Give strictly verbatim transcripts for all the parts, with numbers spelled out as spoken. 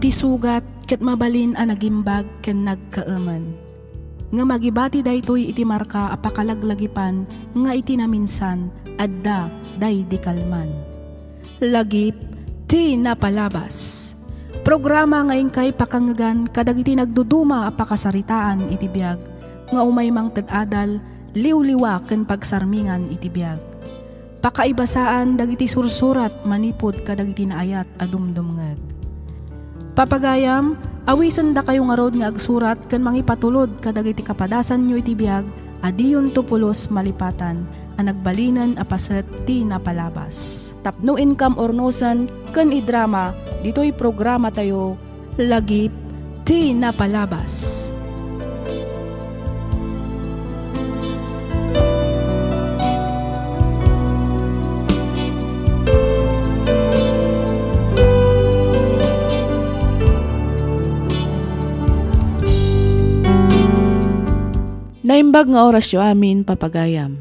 Ti sugat ket mabalin a nagimbag ken nagkaemen. Ngem agibati daytoy iti marka a pakalaglagipan nga iti naminsan, adda daydi kalman. Lagip ti napalabas. Programa nga inkay pakangngegan kadagiti nagduduma a pakasaritaan iti biag nga umay mangted adal, liwliwa ken pagsarmingan iti biag. Pakaibasaan dagiti sursurat manipud kadagiti naayat a dumdumngeg. Papagayam, awisendakayo ngarud nga agsurat ken mangipatulod kadagiti kapadasanyo iti biag a diyonto pulos malipatan a nagbalinen a paset ti napalabas. Tapno inkam urnosen ken idrama ditoy programatayo, Lagip ti Napalabas. Naimbag nga orasyo amin, papagayam.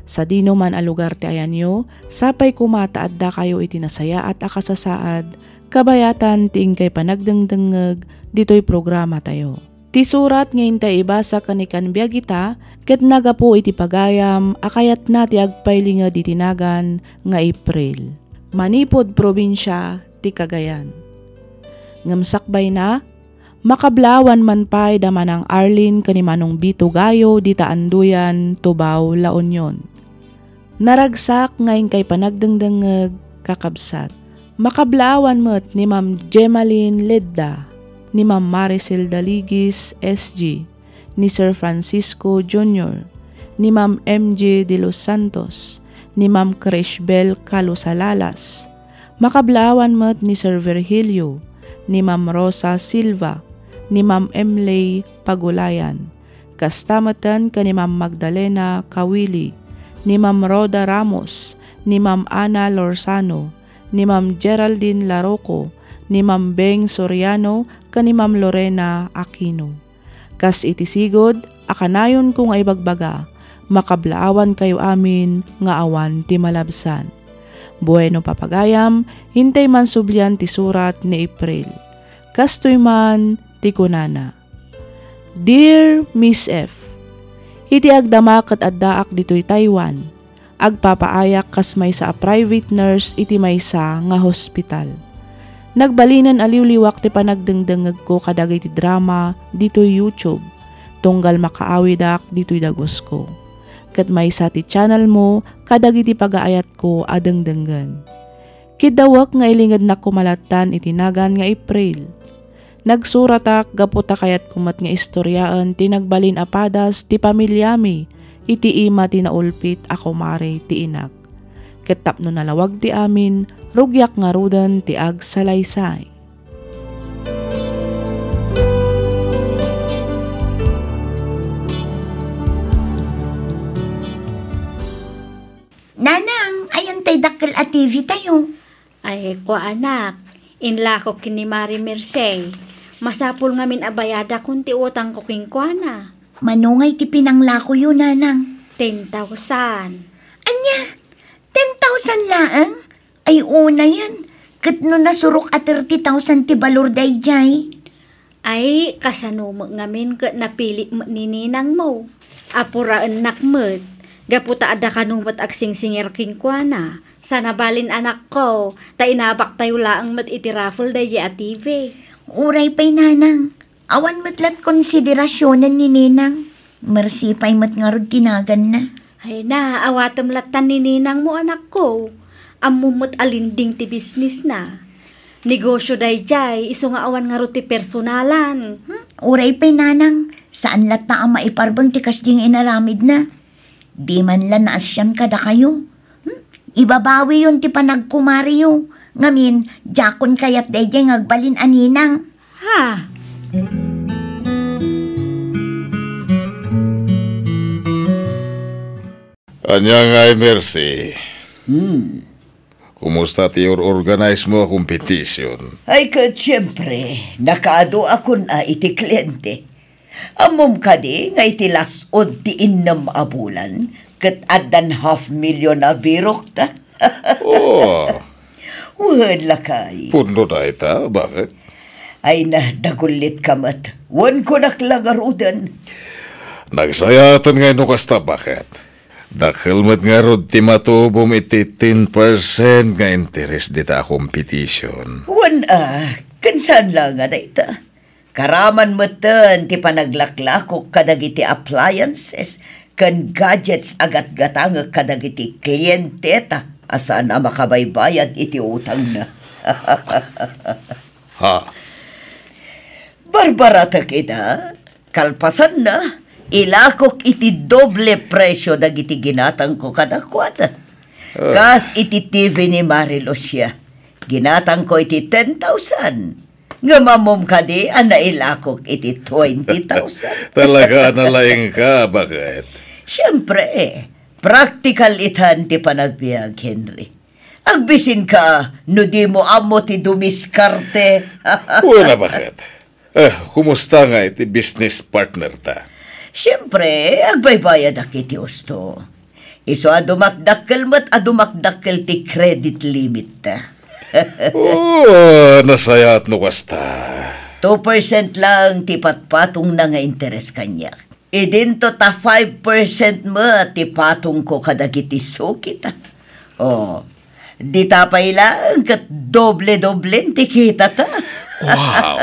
Sadino man a lugar ti ayanyo, sapay koma ta addakayo iti nasayaat a kasasaad, kabayatan ti inkay panagdengdengngeg ditoy programatayo. Ti surat nga intay ibasa ken ikan biag ita ket naggapu iti pagayam a kayatna ti agpailinged iti nagan nga April, manipud probinsia ti Cagayan. Ngem sakbayna, makablaawan man pay da Manang Arlene ken ni Manong Vito Gayo dita Anduyan, Tubao, La Union. Naragsak nga inkay panagdengdengngeg, kakabsat. Makablaawan met ni Ma'am Gemaline Ledda, ni Ma'am Maricel Daligis, S G, ni Sir Francisco Junior, ni Ma'am M J De Los Santos, ni Ma'am Crisbel Calusalalas. Makablaawan met ni Sir Virgilio, ni Ma'am Rosa Silva, ni Ma'am Emley Pagulayan. Kasta metten ken ni Ma'am Magdalena Kawili, ni Ma'am Rhoda Ramos, ni Ma'am Ana Lorzano, ni Ma'am Geraldine Laroco, ni Ma'am Beng Soriano, ken ni Ma'am Lorena Aquino. Kas iti sigud a kanayonko nga ibagbaga, makablaawankayo amin nga awan ti malabsan. Bueno, papagayam, intay man sublian ti surat ni April. Kastoy man ti kunana. Dear Miss F, iti agdama ket addaak ditoy Taiwan, agpapaayak kas maysa a private nurse iti maysa nga hospital. Nagbalinen a liwliwak ti panagdengdengngegko kadagiti drama ditoy YouTube, tunggal makaawidak ditoy dagusko. Ket maysa ti channel mo kadagiti pagaayatko a dengdenggen. Kiddawek nga ilingednak koma lattan iti nagan nga April. Nagsuratak gapu ta kayatko met nga istoriaen ti nagbalin a padas ti pamiliami iti ima ti naulpit a kumare ti inak. Ket tapno nalawag ti amin, rugiak ngaruden ti agsalaysay. Nanang, ayan tay dakkel a T V tayo. Ay, kua, anak, inlako ken ni Mari Merced. Masapul ngamin a bayadakon ti utangko kenkuana. Mano ngay ti pinanglakoyo, Nanang? Ten thousand. Ania? Ten thousand laeng? Ay, unayen. Ket no nasurok a thirty thousand ti balor daydiay? Ay, kasano met ngamin ket napili met ni ninangmo? Apuraennak met, gapu ta adda kano met agsingsingir kenkuana. Saan a balin, anakko, ta inabaktayo laeng met iti raffle daydiay a T V. Uray pay, Nanang. Awan met lat konsiderasionen ni Ninang. Mersi pay met ngarud ti naganna. Ay na, awatem lattan ni ninangmo, anakko. Ammom met a lending ti bisnisna. Negosyo daydiay, isu nga awan ngarud ti personalan. Hmm, uray pay, Nanang. Saan latta a maiparbeng ti kasdi nga inaramidna. Di man la naasian kadakayo. Hmm? Ibabawiyon ti panagkumariyo. Ngamin, diakon kayat daydiay nga agbalin a ninang. Ha? Ania ngay, Mercy? Hmm. Kumusta ti or-organize mo a competition? Ay, ket siempre, nakaadu a kun-a iti kliente. Ammom kadi nga iti las-ud ti innem a bulan, ket addan half million a birokta? Oo. Wen, lakay. Pudno dayta, bakit? Ay na, dagullit ka met. Wen kunak la ngaruden. Nagsayaaten ngay no kasta, baket. Dakkel met ngarud ti matubom iti ten percent nga interes dita a competition. Wen a, ken saan la nga dayta. Karaman metten ti panaglaklakok kadagiti appliances ken gadgets a gatgatangek kadagiti klienteta a saan a makabaybayad iti utangna. Ha? Barbaratek ida, kalpasanna, ilakok iti doble presio dagiti ginatangko kadakuada. Ah. Kas iti T V ni Mari Lucia, ginatangko iti ten thousand. Ngem ammom kadi a nailakok iti twenty thousand? Talaga a nalaingka, baket? Siempre, praktikal itan ti panagbiag, Henry. Agbisinka no dimo ammo ti dumiskarte. Wen a, baket. Eh, kumusta ngay ti business partner ta? Siempre, agbaybayadak iti usto. Isu a dumakdakkel met a dumakdakkel ti credit limit ta. Oh, nasayaat no kasta. Two percent lang ti patpatongna nga interes kaniak. Idinto ta five percent met ti patongko kadagiti sukita. Oh, dita pay laeng ket doble-doblen ti kitata. Wow!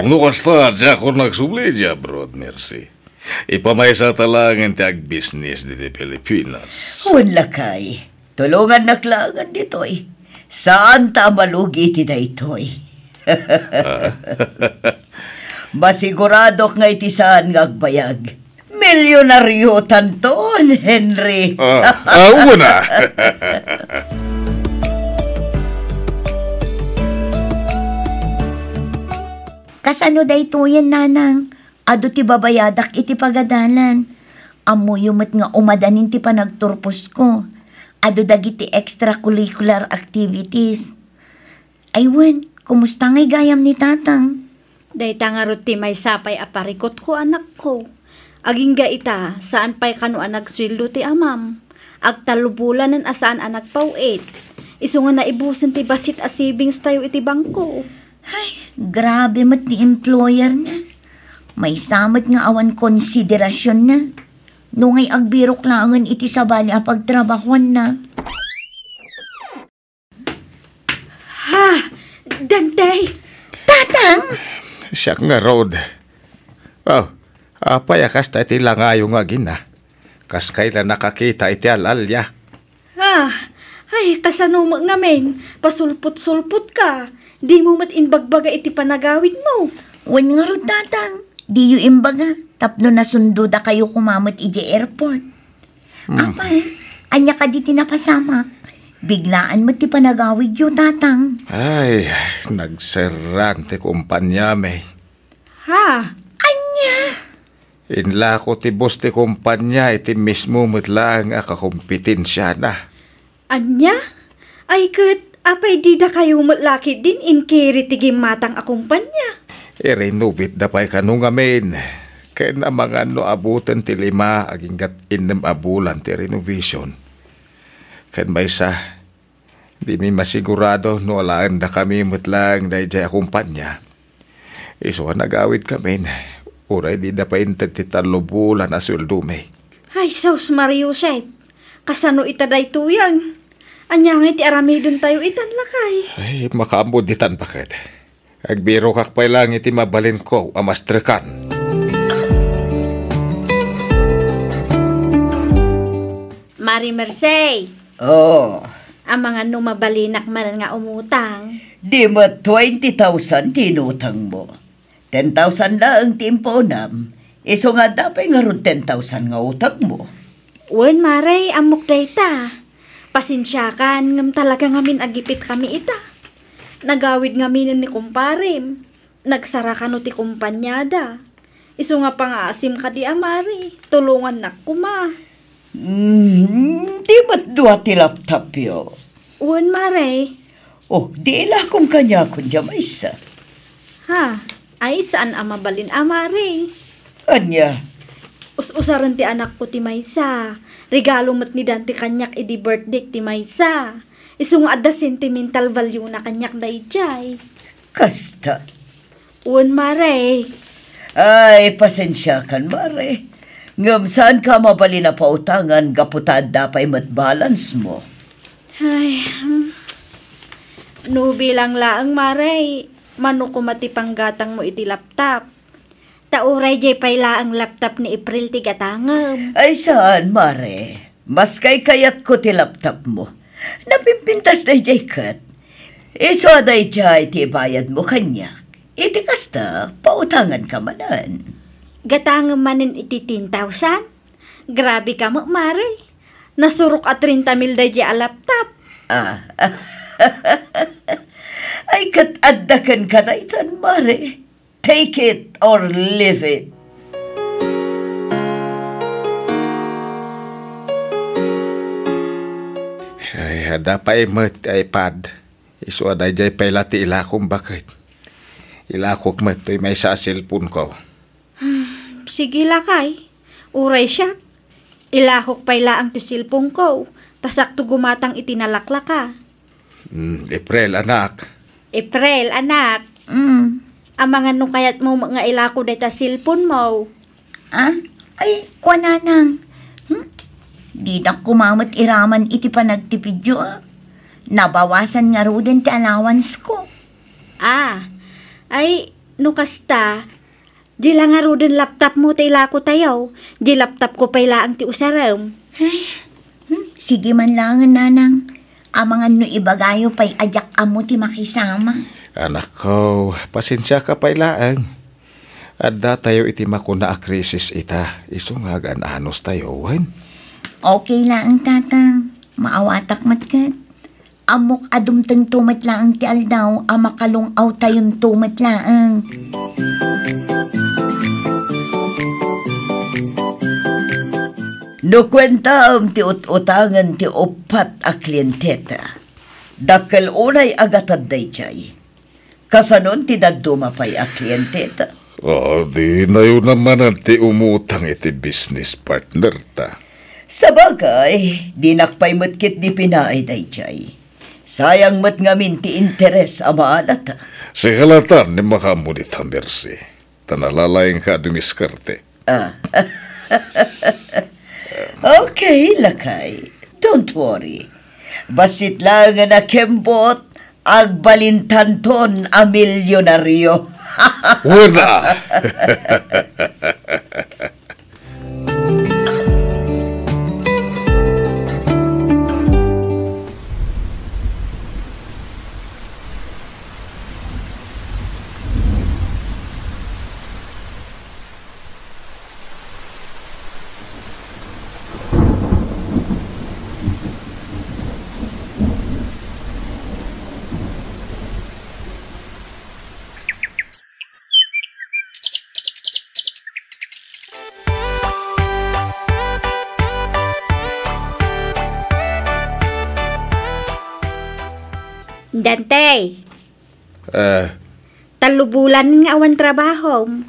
No kasta, diakon agsubli, Broad Mercy. Ipamaysata laengen ti agbisnis ditoy Pilipinas. Wen lakay, tulongannak laengen ditoy. Saanta a malugi iti daytoy. Ah. Masiguradok nga iti saan nga agbayag, milyonariotanton, Henry. Ah, ah, una. Kasano daytoyen, Nanang? Adu ti babayadak iti pagadalan. Ammoyo met nga umadanin ti panagturposko. Adu dagiti extracurricular activities. Ay wen, kumusta ngay gayam ni Tatang? Dayta ngarud ti maysa pay a parikutko, anakko. Agingga ita, saan pay kano a nagsueldo ti amam. Agtallo bulanen a saan a nagpaw-it. Isu nga naibusen ti bassit a savings tayo iti bangko. Ay, grabe met ti employer na. Maysa met nga awan konsiderasyon na. No ngay agbirok laengen iti sabali a pagtrabahuan na. Ha! Dantay! Tatang! Siak ngarud. Oh, apay a kasta iti langayo nga agina? Kas kayla nakakita iti al-alia. Ah, ay, kasano met ngamin? Pasulpot-sulpot ka. Dimo met imbagbaga iti panagawidmo. Wen ngarud, Tatang. Diyo imbaga, tapno nasundodakayo koma met idiay airport. Hmm. Apay, ania kadi ti napasamak? Biglaan met ti panagawidyo, Tatang. Ay, nagserrang ti kumpaniami. Ha? Ania? Inlako ti boss ti kumpania iti mismo met laeng a kakompetensiana. Ania? Ay ket, apay didakayo met la ketdin inkiri ti gimmatang a kumpania? I-renovate da pay kano ngamin. Ken amangan no abuten ti lima aginggat innem a bulan ti renovation. Ken maysa, dimi masigurado no alaendakami met laeng daydiay a kumpania. Isu a nagawidkamin, uray dida pay inted ti tallo bulan a sueldomi. Ay, sus, Maria Josep. Kasano ita daytoyen? Ania ngay ti aramidentayo itan, lakay? Ay, makaammo ditan, baket. Agbirokak pay laeng iti mabalinko a mastrekan. Mari Merced. Oh. Amangan no mabalinak manen nga umutang. Di met twenty thousand ti inutangmo. Ten thousand laeng ti impuonam. Isu nga adda pay ngarud ten thousand nga utangmo. Wen, Mare, ammok dayta. Pasensiakan, ngem talaga ngamin agipitkami ita. Nagawid ngaminen ni kumparem. Nagsara kano ti kumpaniada. Isu nga pangaasim kadi a, Mare. Tulongannak koma. Mm, di met dua ti laptopyo? Wen, Mare. Oh, di ilakom kaniakon diay maysa. Ha? Ay, saan a mabalin a, Mare. Ania? Us-usaren ti anakko ti maysa. Regalo met ni Dante kaniak idi birthday ti maysa. Isu nga adda sentimental value na kaniak daydiay. Kasta. Wen, Mare. Ay, pasensiakan, Mare. Ngem saanka mabalin a pautangan gapu ta adda pay met balance mo. Ay, hmm. No bilang laeng, Mare, mano koma ti panggatangmo iti laptop? Ta uray diay pay laeng laptop ni April ti gatangem. Ay, saan, Mare. Mas kaykayatko ti laptopmo. Napimpintas daydiay ket. Isu a daydiay ti ibayadmo kaniak. Iti kasta, pautanganka manen. Gatangem manen iti ten thousand? Grabe ka met, Mare. Nasurok a treinta mil daydiay a laptop. Ah. Ay, ket adda kenka daytan, Mare. Take it or leave it. Ay, adda pay met ti iPad. Isu a daydiay pay la ti ilakom baket. Ilakok met toy maysa a cellphone-ko. Sige, lakay. Uray siak. Ilakok pay laeng ti cellphone-ko, ta sakto gumatang iti nalaklaka. Hmm, April, anak. April, anak. Hmm. Amangan no kayatmo nga ilako dayta cellphone-mo. Ah? Ay, kua, nanang. Hmm? Dinak koma met iraman iti panagtipidyo, ah. Nabawasan ngaruden ti allowance-ko. Ah, ay, no kasta, di la ngaruden laptop-mo ti ilako tayo. Di laptop-ko pay laeng ti usarem. Ay, hmm, sige man laengen, nanang. Amangan no ibagayo pay a diak ammo ti makisama. Anakko, pasensiaka pay laeng. Adda tayo iti makuna a krisis ita, isu nga agan-anos tayo, wen? Okay laeng, tatang. Maawatak met ket. Ammok a dumtengto met laeng ti aldaw a makalung-awtayonto met laeng. No kuentaem ti ut-utangen ti uppat a klienteta, dakkel unay a gatad daydiay. Kasanon ti dadduma pay a klienteta? Ah, di nayo namanen ti umutang iti business partner ta. Sabagay, dinak pay met ketdi pinaay daydiay. Sayang met ngamin ti interes a maalata. Sika laeng ti makaammo dita, Mercy. Ta nalalaingka a dumiskarte. Ah. Okay, lakay. Don't worry. Bassit laengen a kembot, agbalintanton a milyonaryo. Wen a! Dante. Eh. Tallo bulan nga awan trabahom.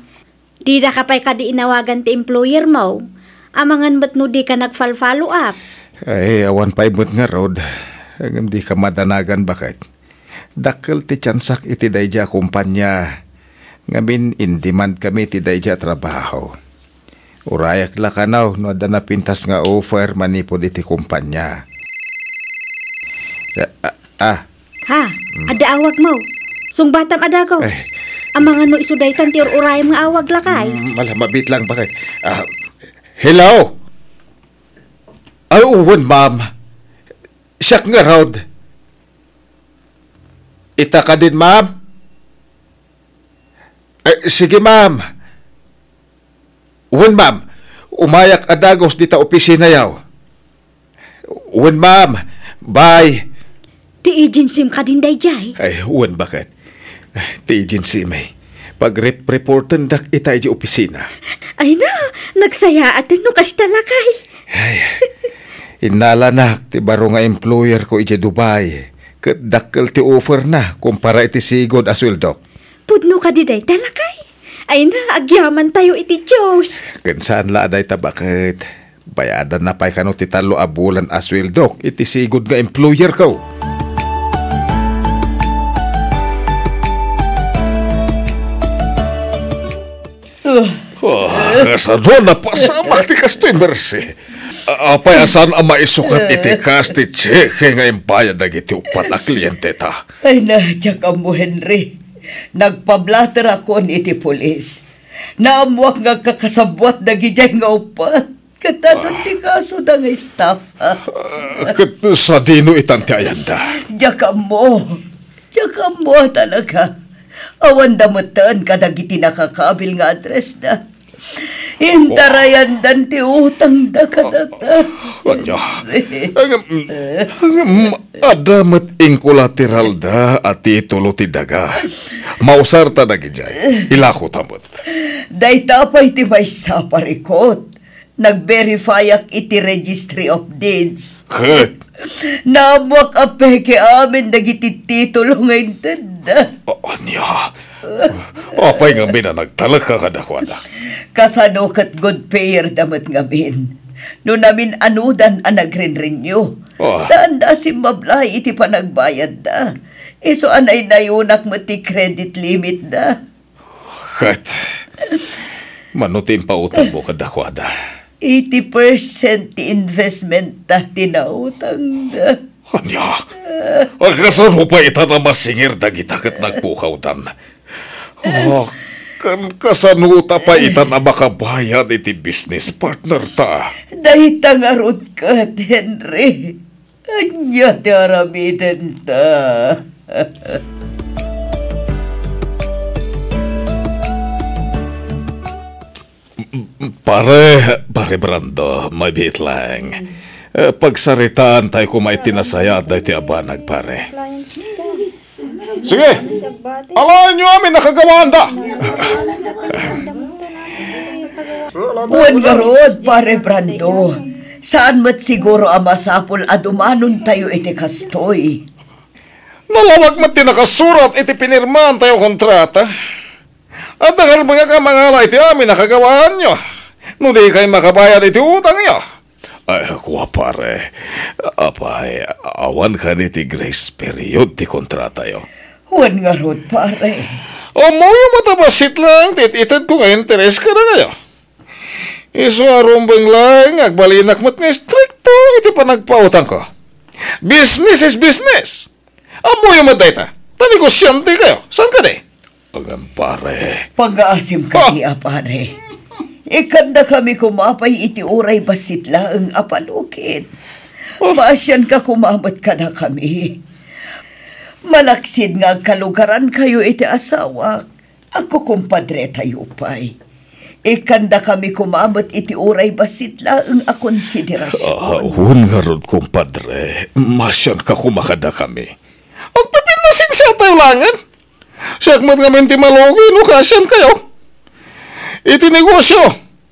Didaka pay kadi inawagan ti employer mo? Amangan met no dika nagfal-follow up. Ay, awan pay met ngarud. Ngem dika madanagan, baket. Dakkel ti tiansak iti daydiay a kumpanya. Ngamin, in demand kami iti daydiay a trabaho. Urayak la kano no adda napintas nga offer manipud iti kumpanya. Ah, ah, ah. Ha? Adda awag mo? Sungbatam a dagos. Ay. Amangan no isu daytan ti ur-urayam nga awag, lakay. Mm, mala, mabit lang, bakit? Ah, hello? Ay, uwan, ma'am. Siak ngarud. Ita kadin, ma'am? Eh, sige, ma'am. Wen, ma'am. Umayak a dagos dita opisinayo. Wen, ma'am. Bye. Ti agency-m kadin daydiay? Ay, wen, baket? Ti agency-mi. Pagrep-reportendak ita idiay opisina. Ay na, nagsayaaten no kasta, lakay. Ay, innalanak ti baro nga employer ko idiay Dubai. Ket dakkel ti offer na kumpara iti sigud a sueldok. Pudno kadi dayta, lakay? Ay na, agyamantayo iti Dios. Ken saan la a dayta, baket? Bayadanna pay kano ti tallo a bulan a sueldok iti sigud nga employer ko. Kasano napasamak ti kastoy, Mercy? A-, apay a saan a maisukat iti kas ti cheque nga imbayad dagiti uppat a klienteta? Ay na, diak ammo, Henry. Nagpablaterakon iti pulis. Naammoak nga agkakasabbuat dagidiay nga uppat. Ket adun ti kasoda nga estafa. Ah, ket sadino itan ti ayanda? Diak ammo. Diak ammo a talaga. Awanda metten kadagiti nakakabil nga addressda. Intarayandan ti utangda kadata. Ania? Ngem, ngem, adda met inkolateralda a titulo ti daga. Mausarta dagidiay. Ilakota met. Dayta pay ti maysa a parikut. Nag-verifyak iti Registry of Deeds. Ket? Naammoak a peke amin dagiti titulo nga intedda. A-, ania? Apay ngamin a nagtalekka kadakuada? Kasano ket good payer da met ngamin? No namin-anudan a nagrenrenew, ah, saanda a simmablay iti panagbayadda. Isu a naynayonak met ti credit limit da. Ket, mano ti impautangmo kadakuada? Eighty percent ti investment ta ti nautangda. Ania? Kasano pay ita a masingir dagita ket nagpukawdan? Ah, kan-, kasano ta pay ita a makabayad iti business partner ta? Dayta ngarud ket, Henry. Ania ti aramidenta? Pare, Pare Brando, mabiit lang. Eh, pagsaritaan tayo koma iti nasayaat daytoy a banag, pare. Sige, alaenyo amin a kagawaanda. Wen ngarud, Pare Brando, saan met siguro a masapul a dumanontayo iti kastoy. Nalawag met ti nakasurat iti pinirmaantayo a kontrata. Adda kami nga mangala iti amin a kagawaanyo, no dikay makabayad iti utangyo. Ay, kua, pare. Apay, awan kadi ti grace period ti kontratayo? Wen ngarud, pare. Ammoyo met a bassit lang ti it-itedko nga interes kadakayo. Isu a rumbeng laeng nga agbalinak met nga istrikto iti panagpautangko. Business is business. Ammoyo met dayta. Ta negosyantekayo. Saan kadi? Ngem, pare. Pangngaasim kadi a, pare. Ikkandakami koma pay iti uray bassit laeng a palukit. Oh. Maasianka koma met kadakami. Malaksid nga agkalugarankayo iti asawak, agkukumpadretayo pay. Ikkandakami koma met iti uray bassit laeng a konsiderasion. Ah, wen ngarud, kumpadre. Maasianka koma kadakami. Agpipinnasensiatayo laengen. Siak met ngamin ti malugi no kaasiankayo. Iti negosyo,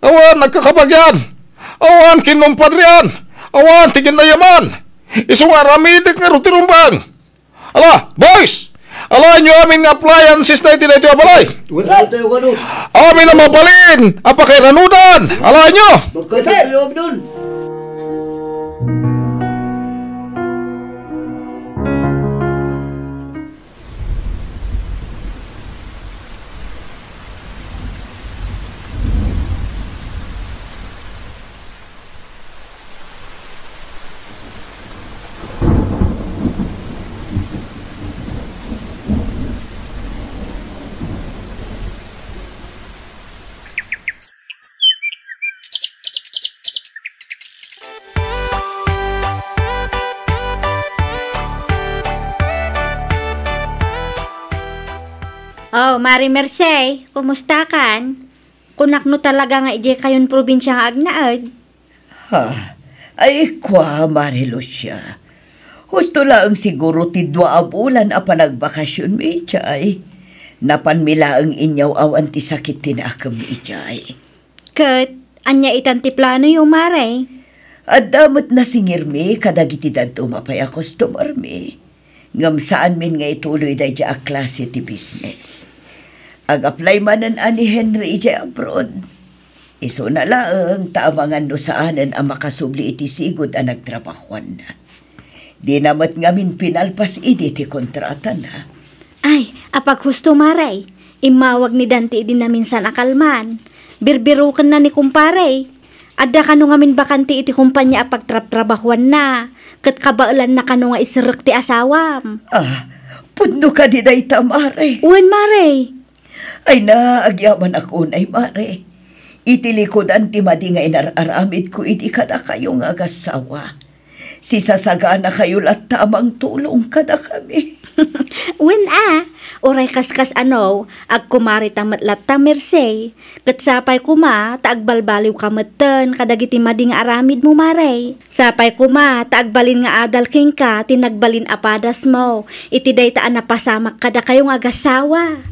awan nagkakabagian, awan kinumpadrian, awan ti ginayaman. Isu nga aramidek ngarud ti rumbeng. Ala, boys! Alaenyo amin nga appliances na iti daytoy a balay. Wala tayo kano. Amin a mabalin a pakairanudan. Alaenyo. Magkatayo, Abdon. Oh, Mari Merced, kumusta kan? Kunak no talaga nga idiay kayon probinsia nga agnaed? Ha? Ay, kua, Mari Lucia. Husto laeng siguro ti dua a bulan a panagbakasionmi idiay. Napanmi laeng inyaw awan ti sakit ti nakem idiay. Ket, ania itan ti planoyo, Mare? Adda met nasingirmi kadagiti dadduma pay a customermi. Ngem saanmin nga ituloy daydiay a klase ti business. Ag-apply manen a ni Henry idiay abroad. Isuna laeng ta amangan no saanen a makasubli iti sigud a nagtrabahoanna. Dina met ngamin pinalpas idi ti kontratana. Ay, apaghusto, Mare. Immawag ni Dante idi naminsan a kalman. Birbirukenna ni kumpare. Adda kano ngamin bakante iti kompania a pagtrabtrabahuanna, ket kabaelanna kano nga iserrek ti asawam. Ah, pudno kadi dayta, mare? Wen, mare. Ay na, agyamanak unay, mare. Iti likudan ti madi nga inar-aramidko idi kadakayo nga agassawa. Sisasaganakayo latta a mangtulong kadakami. Wen a, uray kaskas ano, agkumarita met latta, Merced. Ket sapay koma ta agbalbaliwka metten kadagiti madi nga aramidmo, mare. Sapay koma ta agbalin nga adal kenka ti nagbalin a padasmo iti dayta a napasamak kadakayo nga agassawa.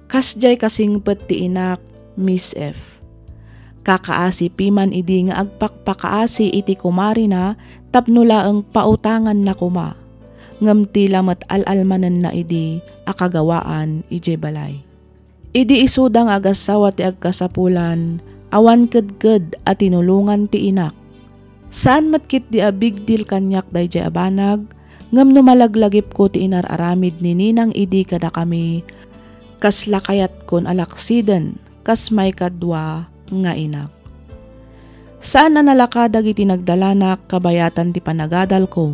Kasdiay kasingpet ti inak, Miss F. Kakaasi piman idi nga agpakpakaasi iti kumarina tapno laeng pautanganna koma. Ngem tila met al-almanenna idi a kagawaan idiay balay. Idi isuda nga agassawa ti agkasapulan, awan kedked a tinulongan ti inak. Saan met ketdi a big deal kaniak daydiay a banag, ngem no malaglagipko ti inar-aramid ni Ninang idi kadakami, kasla kayatkon a laksiden kas maikadua nga inak. Saan a nalaka dagiti nagdalanak kabayatan ti panagadalko,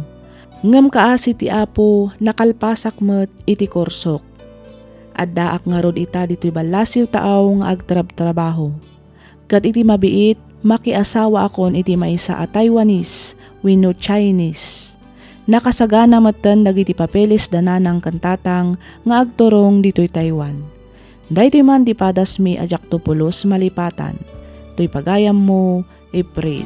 ngem kaasi ti Apo, nakalpasak met iti kursok. Addaak ngarud ita ditoy ballasiw taaw nga agtrabtrabaho. Ket iti mabiit, makiasawaakon iti maysa a Taiwanese wenno Chinese. Nakasagana metten dagiti papeles da nanang ken tatang nga agturong ditoy Taiwan. Daytoy man ti padasmi a diakto pulos malipatan. Toy pagayammo, April.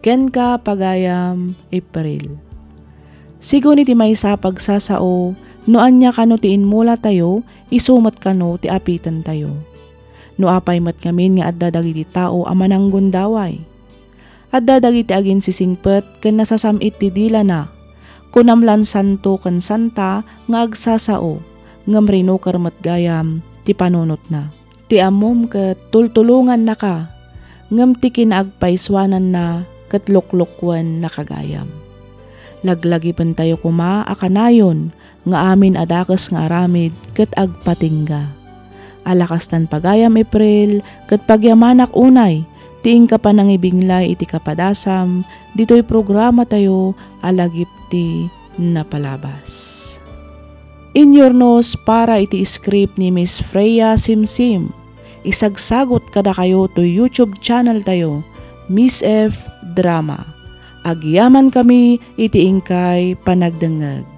Kenka, pagayam, April. Sigun iti maysa a pagsasao, no ania kano ti inmulatayo, isu met kano ti apitentayo. No apay met ngamin nga adda dagiti tao a mananggundaway. Adda dagiti aginsisingpet ken nasasam-it ti dilana. Kunam lan santo ken santa nga agsasao, ngem rinuker met gayam ti panunotna. Ti ammom ket tultulongannaka, ngem ti kinaagpaysuananna ket luklukkuennaka gayam. Laglagipentayo koma a kanayon nga amin a dakes nga aramid ket agpatingga. Ala kastan pagayam, April, ket pagyamanak unay ti inka panangibinglay iti kapadasam ditoy programatayo a Lagip ti Napalabas. Inyurnos para iti script ni Miss Freya Simsim. Isagsagut kadakayo toy YouTube channel tayo, Miss F Drama. Agyamankami iti inkay panagdengngeg.